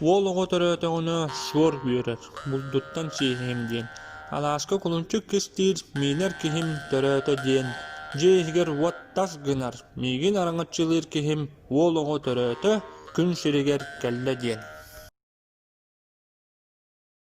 Уол оҕо төрөөтөҕүнэ суор үөрэр, булдуттан сиэһиэм диэн, алааска кулунчук кистиир, миинэр киһим төрөөтө диэн, дьиэ иһигэр уот тас гынар, миигин араҥаччылыыр киһим уол оҕо төрөөтө, күн сиригэр кэллэ диэн.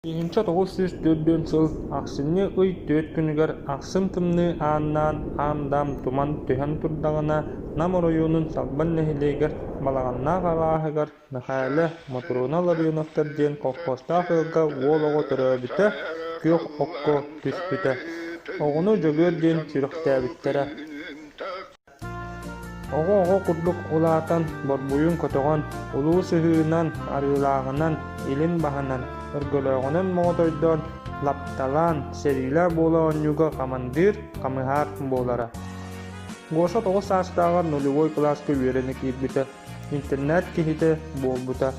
1904 сыл ахсынньы ый 4 күнүгэр ахсым тымныы ааннаан аам-даам туман түһэн турдаҕына Нам оройуонун Салбан нэһилиэгэр Балаҕаннаах алааһыгар Мэхээлэ Мотуруона Ларионовтар диэн колхозтаах ыалга уол оҕо төрөөбүтэ, күөх окко түспүтэ. Оҕону Дьөгүөр диэн сүрэхтээбиттэрэ. Оҕо-оҕо курдук улаатан, борбуйун көтөҕөн, улуу сыһыынан, арыылааҕынан, илин баһынан, өргөлөөҕүнэн моҕотойдоон, лапталаан, сэриилээх буола оонньууга хамандыыр, хамыһаар буолара. Гоша 9 саастааҕар нулевой кылааска үөрэнэ киирбитэ, интернат киһитэ буолбута.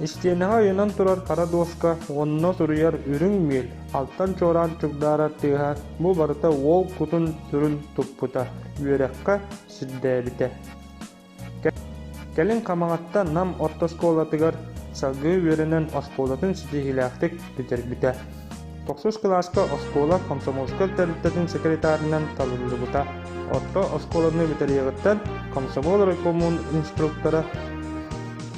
Истиэнэҕэ ыйанан турар хара дуоска онно суруйар үрүҥ миэл, алтан чуораан чугдаарар тыаһа бу барыта уол кутун-сүрүн туппута, үөрэххэ сирдээбитэ. Кэлин Хамаҕатта Нам орто оскуолатыгар салгыы үөрэнэн оскуолатын ситиһиилээхтик бүтэрбитэ. Тохсус кылааска оскуола комсомольскай тэрилтэтин секретарынан талыллыбыта. Орто оскуоланы бүтэриэҕиттэн комсомол райкомун инструктора,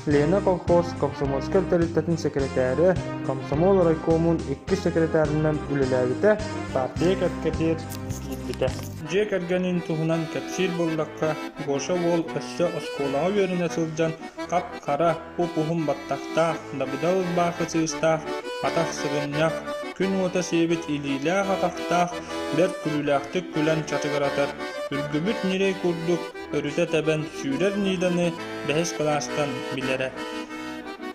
Лена колхоз комсомольскай тэрилтэтин секретарэ, комсомол райкомун иккис секретарынан үлэлээбитэ, партия кэккэтигэр киирбитэ. Дьиэ кэргэнин туһунан кэпсиир буоллахха, Гоша уол өссө оскуолаҕа үөрэнэ сылдьан хап-хара, уп-уһун баттахтаах, дабыдал ырбаахы сыыстаах, атах сыгынньах, күн уота сиэбит илиилээх-атахтаах, бэрт күлүүлээхтик күлэн чачыгыратар, үргүбүт ньирэй курдук өрүтэ тэбэн сүүрэр Ниданы бэһис кылаастан билэрэ.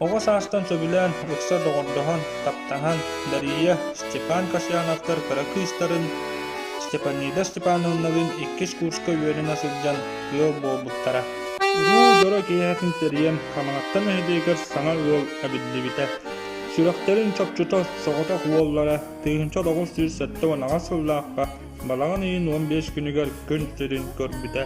Оҕо саастан сөбүлээн ыкса доҕордоһон, таптаһан, Дария, Степан Касьяновтар кыра кыыстарын Степанида Степановналыын иккис курска үөрэнэ сылдьан ыал буолбуттара. Уруу дьоро киэһэтин тэрийэн Хамаҕатта нэһилиэгэр саҥа ыал эбиллибитэ. Сүрэхтэрин чопчута соҕотох уоллара 1978 сыллаахха балаҕан ыйын 15 күнүгэр күн сирин көрбүтэ.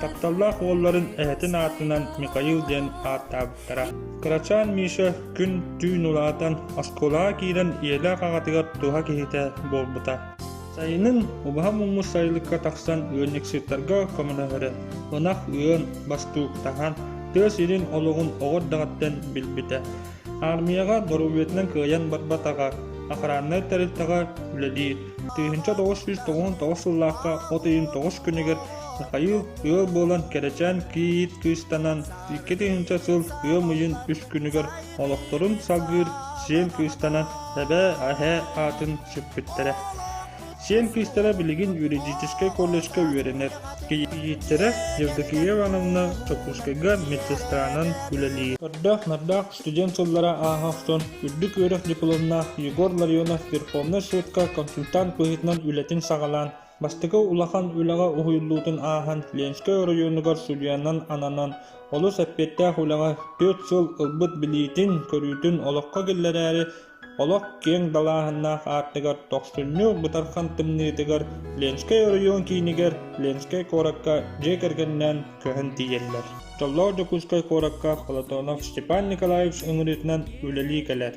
Тапталлаах уолларын эһэтин аатынан Михаил диэн ааттаабыттара. Кырачаан Миша күн-түүн улаатан, оскуолаҕа киирэн ийэлээх аҕатыгар туһа киһитэ буолбута. Сайынын убаһа муммут сайылыкка тахсан ыанньыксыттарга көмөлөһөрө, ынах ыан, бастууктаһан, тыа сирин олоҕун оҕо эрдэҕиттэн билбитэ. Аармыйаҕа доруобуйатынан кыайан барбатаҕа, охраннай тэрилтэҕэ үлэлиир. 1999 сыллаахха от ыйын 9 күнүгэр Михаил ыал буолан кэрэчээн кийиит кыыстанан 2000 сыл ыам ыйын 3 күнүгэр олохторун салгыыр сиэн кыыстанан эбээ эһээ аатын сүкпүттэрэ. Сиэн кыыстара билигин юридическай колледжка үөрэнэр. Кийииттэрэ Евдокия Ивановна Дьокуускайга медсестранан үлэлиир. Көрдөөх-нардаах студент сыллара ааһа охсон, үрдүк үөрэх дипломнаах Егор Ларионов Верховнай суутка консультант быһыытынан үлэтин саҕалаан, бастакы улахан үлэҕэ уһуйуллуутун ааһан Ленскэй оройуонугар судьуйанан ананан, олус эппиэттээх үлэҕэ 4 сыл ылбыт билиитин-көрүүтүн олоххо киллэрээри Олох киэҥ далааһыннаах аартыгар тохсунньу бытархан тымныытыгар Ленскэй оройуон киинигэр Ленскэй куоракка дьиэ кэргэнинээн көһөн тиийэллэр. Дьоллоох Дьокуускай куоракка Платонов Степан Николаевич ыҥырыытынан үлэлии кэлэр.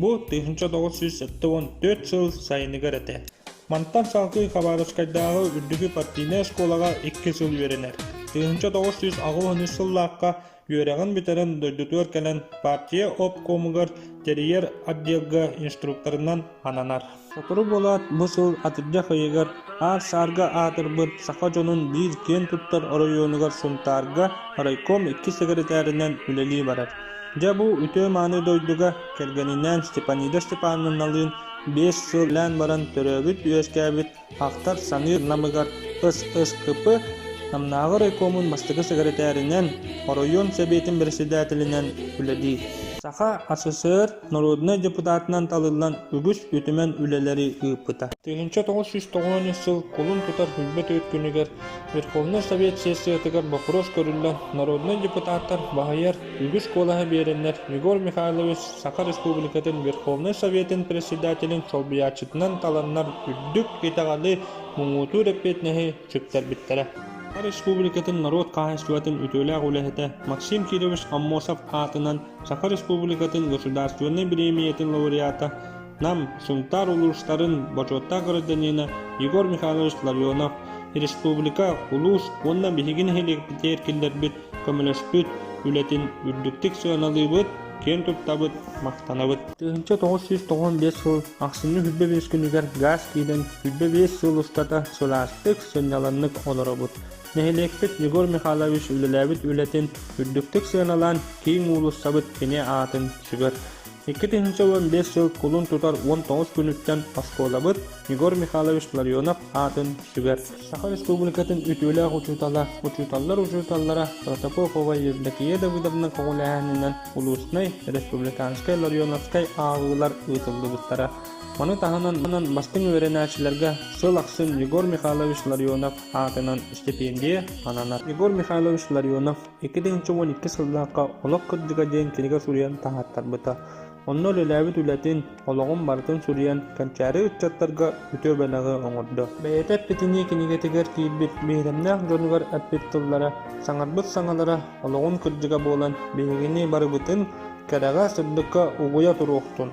Бу 1974 сыл сайыныгар этэ. Мантан салгыы Хабаровскайдааҕы үрдүкү партийнай оскуолаҕа 2 сыл үөрэнэр. 1983 сыллаахха Үөрэҕин бүтэрэн дойдутугар кэлэн партия обкомугар тэрийэр отделга инструкторынан ананар. Сотору буолаат бу сыл атырдьах ыйыгар аар-саарга аатырбыт саха дьонун биир киэн туттар оройуонугар Сунтаарга райком иккис сэкирэтээринэн үлэлии барар. Дьэ бу үтүө-мааны дойдуга кэргэнинээн Степанида Степановналыын 5 сыл үлэлээн баран төрөөбүт-үөскээбит Ахтар-саныыр Намыгар ССКП Намнааҕы райкомун бастакы сэкирэтээринэн, оройуон сэбиэтин бэрэссэдээтэлинэн үлэлиир. Саха СССР норуодунай депутатынан талыллан үгүс үтүмэн үлэлэри ыыппыта. 1993 сыл кулун тутар 24 күнүгэр Верховнай Совет сессиятыгар боппуруос көрүллэн, народнай депутаттар баһыйар үгүс куолаһы биэрэннэр Егор Михайлович Саха Республикатын Верховнай Советын председателин солбуйааччытынан таланнар үрдүк итэҕэли, муҥутуур эппиэтинэһи сүктэрбиттэрэ. Саха Республикатын норуот хаһаайыстыбатын үтүөлээх үлэһитэ Максим Кирович Аммосов аатынан Саха Республикатын Государственнай бириэмийэтин лауреата, Нам, Сунтаар улуустарын бочуоттаах гражданина Егор Михайлович Ларионов республика, улуус уонна биһиги нэһилиэкпитигэр киллэрбит, көмөлөспүт үлэтин үрдүктүк сыаналыыбыт, киэн туттабыт, махтанабыт. 1995 сыл ахсынньы 25 күнүгэр гаас киирэн 25 сыл устата сылаастык, сынньаланнык олоробут. Нэһилиэкпит Егор Михайлович үлэлээбит үлэтин үрдүктүк сыаналаан киин уулуссабыт кини аатын сүгэр. 2015 сыл кулун тутар 19 күнүттэн оскуолабыт Егор Михайлович Ларионов аатын сүгэр. Саха Республикатын үтүөлээх учуутала, учууталлар учууталлара Протопопова Евдокия Давыдовна көҕүлээһининэн улууснай, республиканскай Ларионовскай ааҕыылар ыытыллыбыттара. Маны таһынан бастыҥ үөрэнээччилэргэ сыл ахсын Егор Михайлович Ларионов аатынан стипендия ананар. Егор Михайлович Ларионов 2012 сыллаахха «Олох кырдьыга» диэн кинигэ суруйан таһааттарбыта. Онно үлэлээбит үлэтин, олоҕун барытын суруйан, кэнчээри ыччаттарга үтүө бэлэҕи оҥордо. Бэйэтэ эппитинии кинигэтигэр киирбит биһирэмнээх дьонугар эппит тыллара, саҥарбыт саҥалара олоҕун кырдьыга буолан, биһигини барыбытын кэрэҕэ, сырдыкка угуйа туруохтун.